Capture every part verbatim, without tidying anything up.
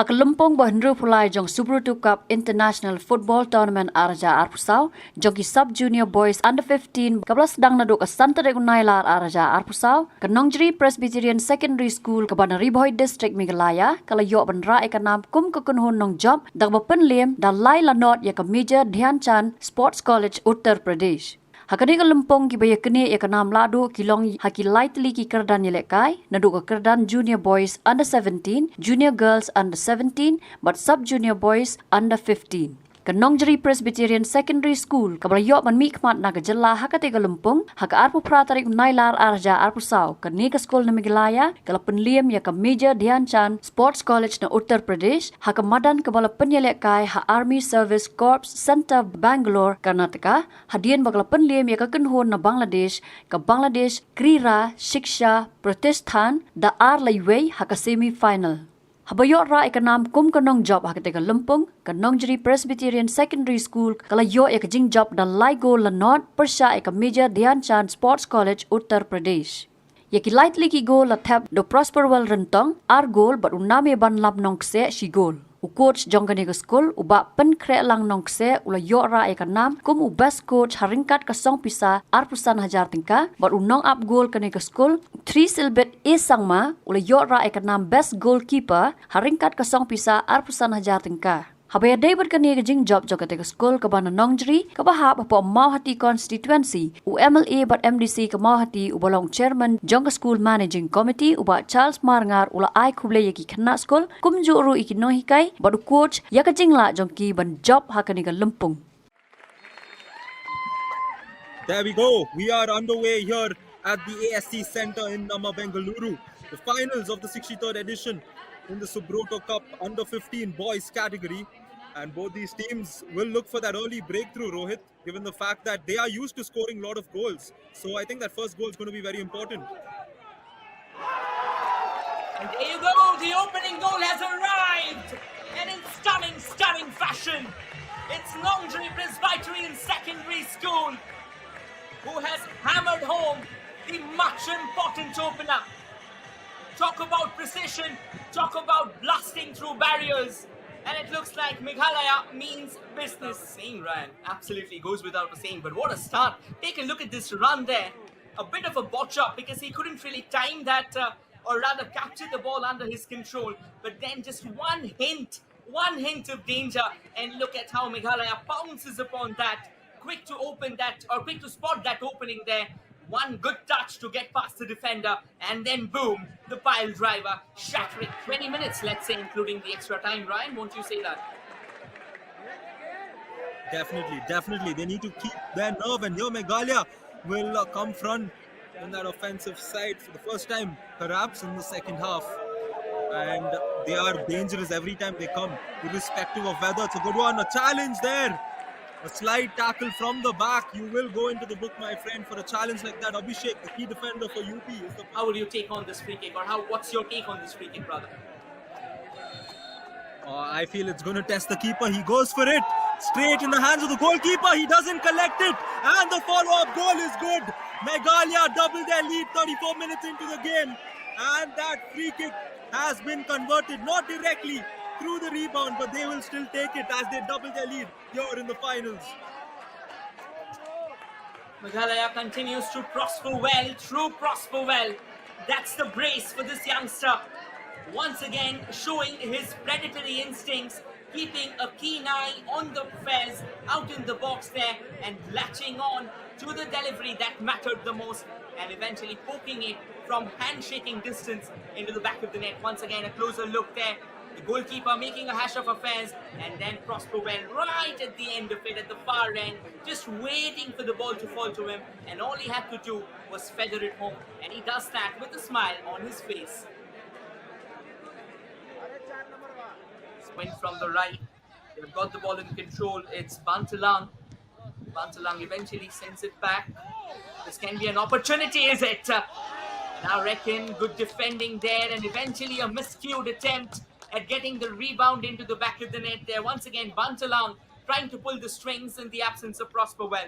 Ha ka lympung ba hynriewphew lai jong Subroto Cup International Football Tournament ar hajar arphew saw jong ki Sub Junior Boys Under fifteen kaba la sdang naduh ka san tarik u Nailar ar hajar arphew saw, ka Nongjri Presbyterian Secondary School kaba na Ri Bhoi District, Meghalaya, ka la ïoh ban rah ïa ka nam kum ka kynhun nongjop da kaba pynliem da lai la nod ïa ka Major Dhyan Chand Sports College, Uttar Pradesh. Ha kane ka lympung kiba ïa kane ïa ka nam lahduh ki long ha ki lai tylli ki kyrdan ïalehkai, naduh ka kyrdan Junior Boys Under seventeen, Junior Girls Under seventeen, bad Sub Junior Boys Under fifteen. Ka Nongjri Presbyterian Secondary School kaba la ïoh ban mihkhmat na ka jylla ha kata ka lympung ha ka arphew phra tarik u Nailar ar hajar arphew saw, kane ka skul na Meghalaya ka la pynliem ïa ka Major Dhyan Chand Sports College na Uttar Pradesh ha ka madan kaba la pynïalehkai ha Army Service Corps Centre, Bangalore, Karnataka, hadien ba ka la pynliem ïa ka kynhun na Bangladesh, ka Bangladesh Krira Shiksha Pratisthan, da ar la iwei ha ka semi final. Haba ïoh rah ïa ka nam kum ka nongjop ha kata ka lympung, ka Nongjri Presbyterian Secondary School ka la ïoh ïa ka jingjop da lai gol la nod pyrshah ïa ka Major Dhyan Chand Sports College, Uttar Pradesh. Ïa ki lai tylli ki gol la thep da u Prosperwell Ryntong ar gol bad u Namebanlam Nongkseh shi gol. U coach jong kane ka skul, u Bah Pynkhrehlang Nongkseh, u la ïoh rah ïa ka nam kum u best coach ha ryngkat ka song pisa arphew san hajar tyngka, bad u nongap gol kane ka skul, Thrisilbit A Sangma, u la ïoh rah ïa ka nam best goalkeeper ha ryngkat ka song pisa arphew san hajar tyngka. Haba ïadei bad kane ka jingjop jong kata ka skul kaba na Nongjri, kaba hap hapoh Mawhati constituency, u M L A bad M D C ka Mawhati, uba long chairman jong ka school managing committee, u Bah Charles Marngar, u la ai khublei ïa ki khynnah skul, kumjuh ruh ïa ki nonghikai bad u coach ïa ka jinglah jong ki ban jop ha kane ka lympung. There we go. We are underway here at the A S C Centre in Namma Bengaluru. The finals of the sixty-third edition in the Subroto Cup under fifteen boys category. And both these teams will look for that early breakthrough, Rohit, given the fact that they are used to scoring a lot of goals. So I think that first goal is going to be very important. And there you go, the opening goal has arrived. And in stunning, stunning fashion, it's Nongjri Presbyterian Secondary School who has hammered home the much important opener. Talk about precision, talk about blasting through barriers. And it looks like Meghalaya means business. Saying, Ryan, absolutely goes without saying, but what a start. Take a look at this run there. A bit of a botch up because he couldn't really time that, uh, or rather capture the ball under his control. But then just one hint, one hint of danger, and look at how Meghalaya pounces upon that. Quick to open that, or quick to spot that opening there. One good touch to get past the defender, and then boom, the pile driver, shattering twenty minutes, let's say, including the extra time. Ryan, won't you say that? Definitely, definitely. They need to keep their nerve, and here Meghalaya will, uh, come front in that offensive side for the first time, perhaps in the second half. And they are dangerous every time they come, irrespective of weather. It's a good one, a challenge there. A slight tackle from the back. You will go into the book, my friend, for a challenge like that. Abhishek, the key defender for U P, is the... How will you take on this free kick, or how? What's your take on this free kick, brother? Uh, I feel it's going to test the keeper. He goes for it. Straight in the hands of the goalkeeper. He doesn't collect it. And the follow-up goal is good. Meghalaya double their lead thirty-four minutes into the game. And that free kick has been converted. Not directly through the rebound, but they will still take it as they double their lead here in the finals. Meghalaya continues to prosper well, true prosper well. That's the brace for this youngster. Once again, showing his predatory instincts, keeping a keen eye on the Fez out in the box there and latching on to the delivery that mattered the most and eventually poking it from handshaking distance into the back of the net. Once again, a closer look there. The goalkeeper making a hash of affairs, and then Prosper Well right at the end of it, at the far end, just waiting for the ball to fall to him, and all he had to do was feather it home, and he does that with a smile on his face. Went from the right, they've got the ball in control, it's Bantalang. Bantalang eventually sends it back. This can be an opportunity, is it? Uh, and I reckon good defending there, and eventually a miscued attempt at getting the rebound into the back of the net there. Once again, Bantalang trying to pull the strings in the absence of Prosper Well.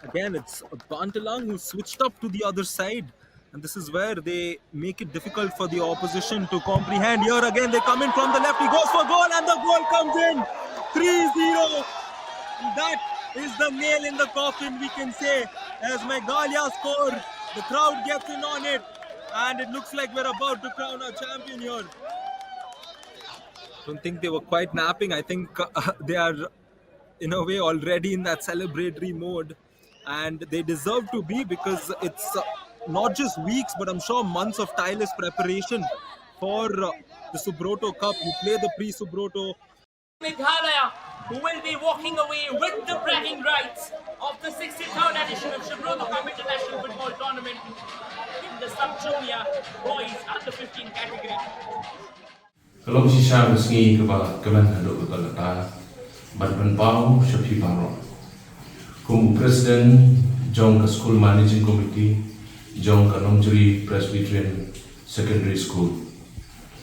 Again, it's Bantalang who switched up to the other side. And this is where they make it difficult for the opposition to comprehend. Here again, they come in from the left. He goes for goal, and the goal comes in. Three zero. That is the nail in the coffin, we can say. As Meghalaya score, the crowd gets in on it. And it looks like we're about to crown our champion here. I don't think they were quite napping. I think uh, they are, in a way, already in that celebratory mode. And they deserve to be, because it's uh, not just weeks, but I'm sure months of tireless preparation for uh, the Subroto Cup. You play the pre-Subroto. Meghalaya, who will be walking away with the bragging rights of the sixty-third edition of Subroto Cup International Football Tournament in the Sub Junior Boys Under fifteen category. Ka long shisha ka sngi kaba kmen haduh katta katta ban pynpaw sha phi baroh. Kum u president jong ka school managing committee jong ka Nongjri Presbyterian Secondary School,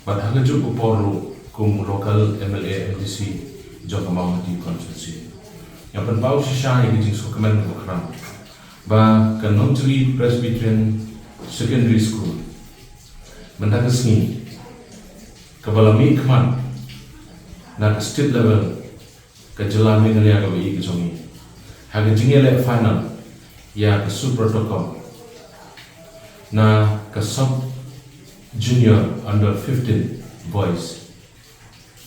bad ha kajuh ka por ruh kum u local M L A M D C jong ka Mawhati constituency, nga pynpaw shisha ïa ka jingsngewkmen kaba khraw ba ka Nongjri Presbyterian Secondary School mynta ka sngi kaba la mihkhmat na ka state level ka jylla Meghalaya kaba ïeit ka jong ngi ha ka jingïaleh final ïa ka Subroto Cup na ka Sub Junior Under fifteen Boys,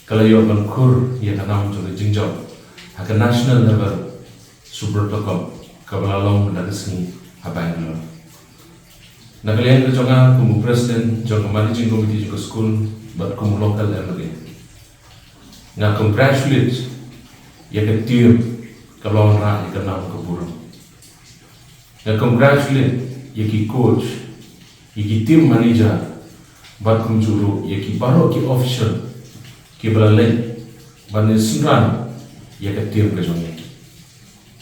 ka la ïoh ban khur ïa ka nam jong ka jingjop ha ka national level Subroto Cup kaba la long mynta ka sngi ha Bangalore. Na ka liang ka jong nga kum u president jong ka managing committee jong ka school bad kum u local M L A, nga congratulate ïa ka team kaba la wanrah ïa ka nam ka burom. Nga congratulate ïa ki coach, ïa ki team manager bad kumjuh ruh ïa ki baroh ki official kiba la leit ban ïasynran ïa ka team ka jong ngi.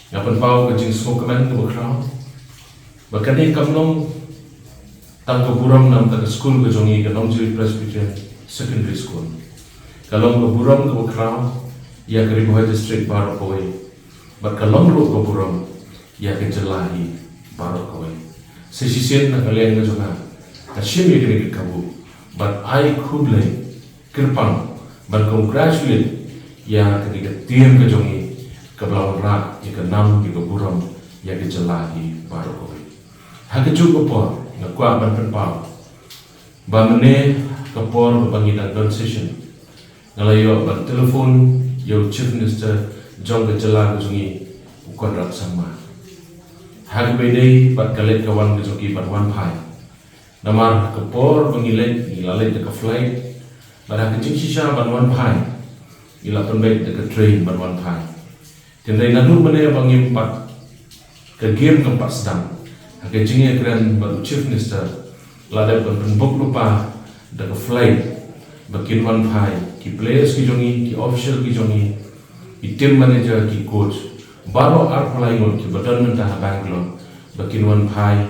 Nga pynpaw ka jingsngewkmen kaba khraw ba kane kam long tang ka burom na ka skul ka jong ngi, ka Nongjri Presbyterian Secondary School. Ka long ka burom kaba khraw ïa ka Ri Bhoi District baroh kawei bad ka long ruh ka burom ïa ka jylla hi baroh kawei. Sa shisien na ka liang ka jong nga, nga shim ïa kane ka kabu ban ai khublei kyrpang ban congratulate ïa kane ka team ka jong ngi kaba la wanrah ïa ka nam ïa ka burom ïa ka jylla hi baroh kawei. Ha kajuh ka por nga kwah ban pynpaw ba mynne ka por ba ngi dang don session, nga la ïoh ban telephone ïa u Chief Minister jong ka jylla ka jong ngi, u Conrad Sangma, ha kaba ïadei bad ka leit ka wan ka jong ki ban wan phai. Namar ka por ba ngi leit, ngi la leit da ka flight, bad ha ka jingshisha ban wan phai ngi la pynbeit da ka train ban wan phai. Hynrei naduh mynne ba ngim pat, ka game kam pat sdang, ha ka jingïakren bad u Chief Minister la dep ban pynbook lypa da ka flight ba kin wan phai ki players ki jong ngi, ki official ki jong ngi, ki team manager, ki coach, baroh arphew lai ngut kiba don mynta ha Bangalore ba kin wan phai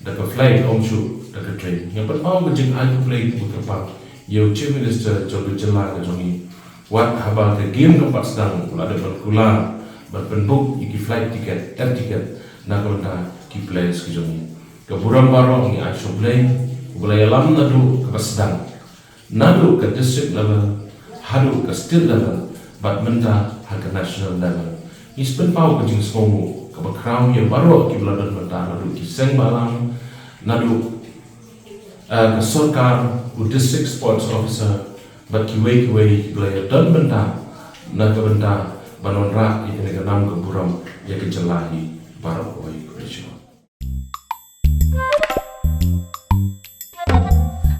da ka flight ym shuh da ka train. Nga pynpaw ka jingai khublei kaba kyrpang ïa u Chief Minister jong ka jylla ka jong ngi. Wat haba ka game kam pat sdang u la dep ban kular ban pynbook ïa ki flight ticket, air ticket na ka bynta ki players ki jong ngi. Ka burom baroh ngi ai shuh Blei uba la ïalam naduh kaba sdang, naduh ka district level haduh ka state level bad mynta ha ka national level. Ngi sa pynpaw ka jingsngewnguh kaba khraw ïa baroh kiba la don mynta, naduh ki seng bhalang, naduh eh, ka sorkar, u district sports officer bad kiwei kiwei kiba la ïadon bynta na ka bynta ban wanrah ïa kane ka nam ka burom ïa ka jylla hi baroh kawei. Khublei shibun.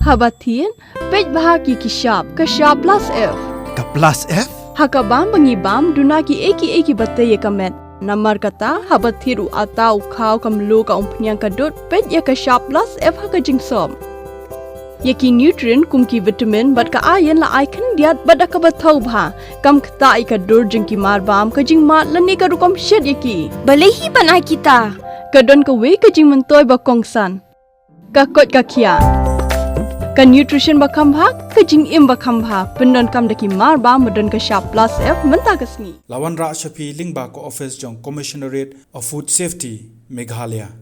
Haba thied, peit bha ïa ki shap, ka shap plus F. Ka plus F? Ha ka bam ba ngi bam, duna kiei kiei kiba tei ïa ka met. Namar kata, haba thied u atta, u khaw, ka mluh, ka umphniang, ka dud, peit ïa ka shap plus F ha ka jingsop. Ïa ki nutrient kum ki vitamin bad ka iron la ai khyndiat bad da kaba thaw bha. Kam ktah ïa ka dur jong ki marbam, ka jingmad lane ka rukom shet ïa ki. Balei hi ban ai kita? Ka don kawei ka jingmyntoi ba kongsan. Ka koit ka khiah. Ka nutrition ba kham bha, ka jingim ba kham bha. Pyndonkam da ki marbam ba don ka shap plus F mynta ka sngi. La wanrah sha phi lyngba ka office jong Commissionerate of Food Safety, Meghalaya.